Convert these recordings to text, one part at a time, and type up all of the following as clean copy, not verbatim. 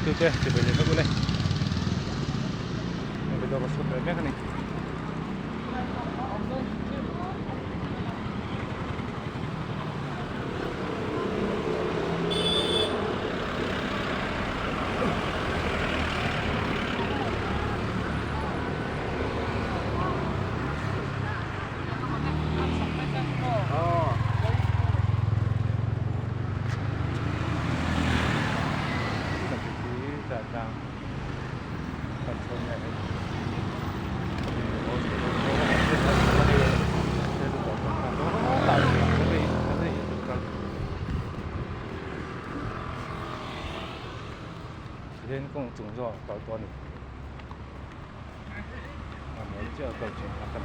thlirtute chibai leh vek ule. Heng video ka shoot leh mek a ni. Hian kawng chung zawk a kal tawh a ni a hnuai chiah a kal thin a kan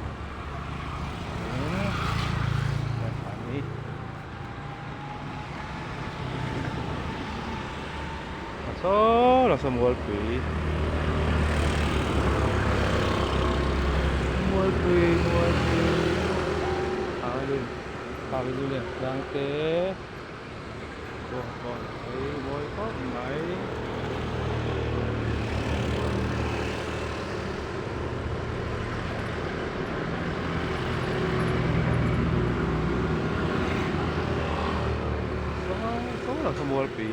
in A saw la saw mualpui mualpui mualpui a tlang te bawng pawh hi mawi khawp mai. Saw la saw mualpui.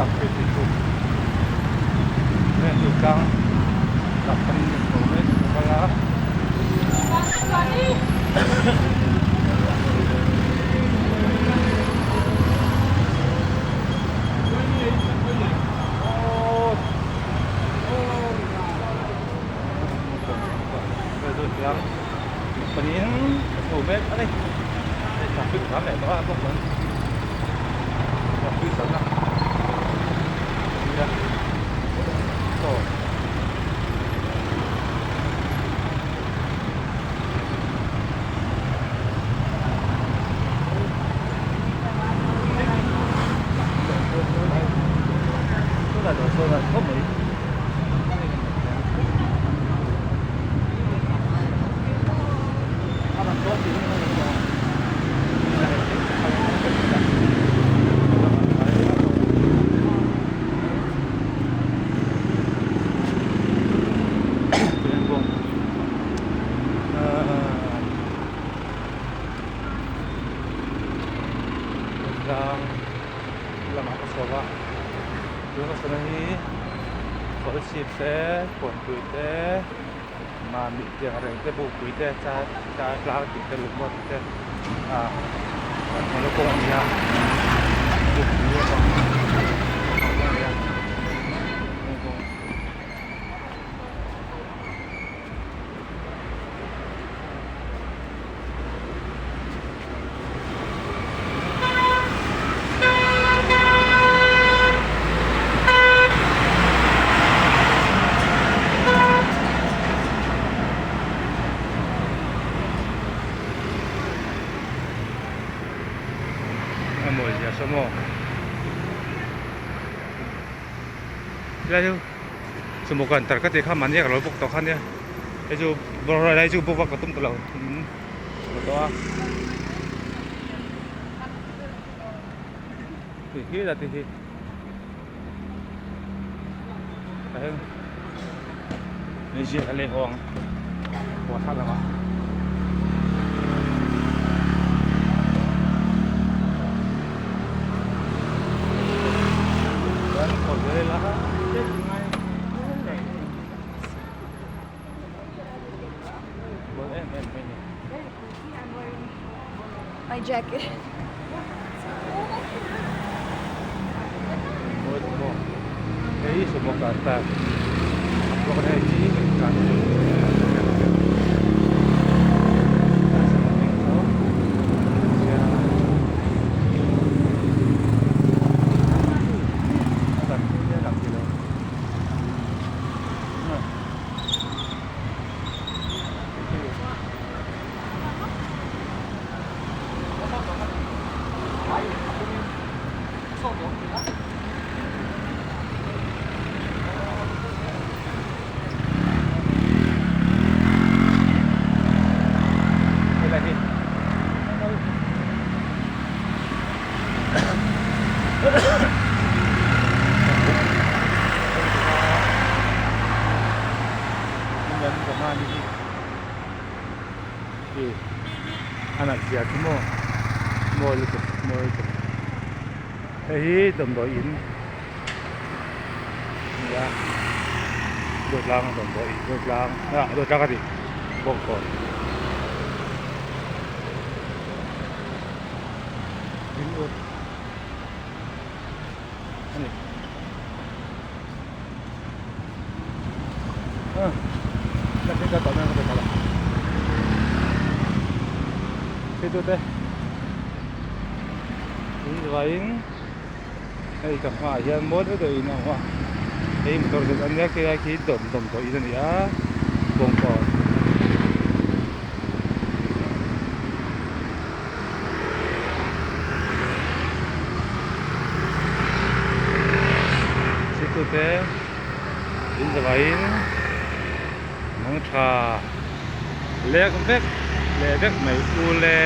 tak phei phei chu heng tlang lam panin ka chho mek a kal a. Panin ka chho mek a ni hei traffic jam leh tawh a bawk chuan traffic jam na nia aw. Tlang lamah ka chho a tuna ka chhona hi kawlchhip te kawnpui te mahni tiang reng te bukpui te char char tlang tih te lungmaw tih te ah kan hmu na kawng a ni a bukpui atang a ni a. A mawi zia saw maw helai chu sumo kan tar ka tih kha mahni a ka lo bawk tawh kha nia hei chu bawrhhlawh lai chu bawk vak ka tum ta lo. Ti hi la ti hi tah hian meizial a lei haw ang haw thlak lamah. My jacket. Hei sumo ka ta hei hi A nalh zia chu maw mawi lutuk mawi lutuk hei hi damdawi in a ni a Durtlang damdawi in Durtlang ah Durtlang a ni bawngkawn Greenwood a ni. Thiltute in vaiin hei ka hmaah hian mawi deuh deuhin a awm a hei motor zawrh an nia khilai khi dawm dawmdawi in a ni a bawngkawn. Situte in zavaiin mang tha lek vek leh vek mai u le.